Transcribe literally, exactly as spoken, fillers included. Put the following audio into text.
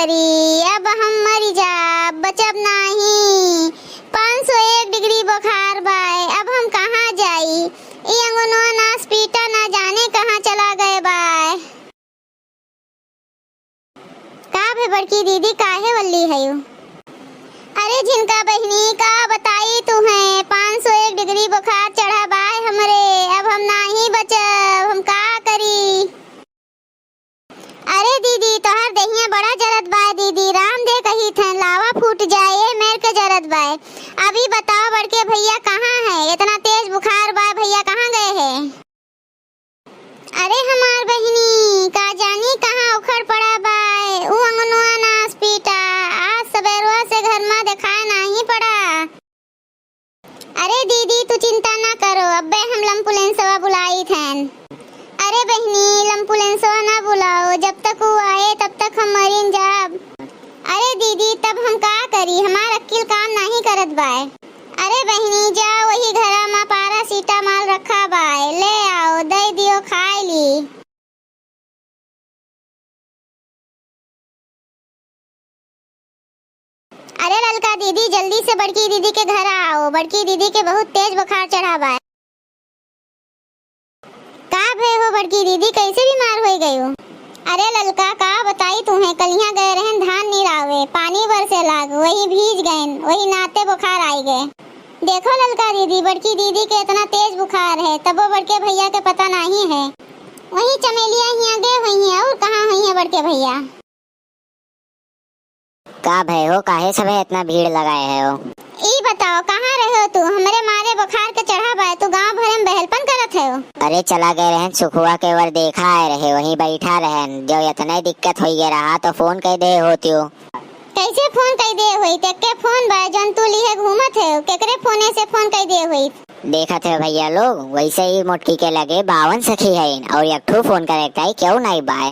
करी, अब हम मरी जाब, बचब नाही। पाँच सौ एक डिग्री बुखार बाय, अब हम कहाँ जाई? ई अंगनवा नास पीटा, ना जाने कहाँ चला गए बाय। का भे बड़की दीदी, काहे वल्ली हयू? अरे झिनका बहिनी, का बताई तुहे, पाँच सौ एक डिग्री बुखार चढ़ा बाय हमरे, अब हम नाही बचब, हम का करी? अरे दीदी, तोहार देहिया बड़ा जरत बाय दीदी, राम दे कही थन, लावा फूट जाए, ए मेर के जरत बाय। अभी बताओ बड़के भैया कहाँ है? इतना तेज बुखार बाय, भैया कहाँ गए हैं? अरे हमार बहिनी, का जानी कहाँ उखड़ पड़ा बाय, ऊ अंगनवा नास पीटा, आज सबेरवा से घर मा देखाए नाही पड़ा। अरे दीदी, तू चिंता ना करो, अब्बे हम लम्पुलेंसवा बुलाई थैन। अरे बहिनी, लम्पुलेंसवा ना बुलाओ, जब तक ऊ आए तब तक हम मरिन जाब। अरे दीदी, तब हम का करी, हमार अक्किल काम नाही करत बाय। अरे बहिनी, जा वही घरा मा पारासीटामॉल रखा बाय, ले आओ, दे दियो, खाए ली। अरे ललका दीदी, जल्दी से बड़की दीदी के घर आओ, बड़की दीदी के बहुत तेज बुखार चढ़ा बाय। का भे हो बड़की दीदी, कैसे बीमार होई गयो? अरे ललका, का बताई तुहे, कलिया गए रहन धान निरावे, पानी बरसे लाग, वही भीज गएन, वही नाते बुखार आई गए। देखो ललका दीदी, बड़की दीदी के इतना तेज बुखार है, तबो बड़के भैया के पता नाही है। वही चमेलिया हियाँ गए हुई हैं, और कहाँ हुई हैं बड़के भैया? का भय हो, काहे सभे इतना भीड़ लगाए है हो? ई बताओ, कहाँ रहे हो तू? हमरे मारे बुखार के चढ़ा बाय, तू गाँव भरे में बहलपन करत है हो। अरे चला गए रहन सुखुआ के वर देखा आए रहे, वहीं बैठा रहन, जो इतने दिक्कत होई गए रहा तो फोन कर दे होतियो। कैसे फोन कई दे होई? तेके फोन बा जौन तू लिहे घूमत है, केकरे फोने से फोन कई दे होई? देखत है भैया लोग, वैसे ही मोटकी के लगे बावन सखी है और एक ठो फोन करे के क्यों नहीं बाय।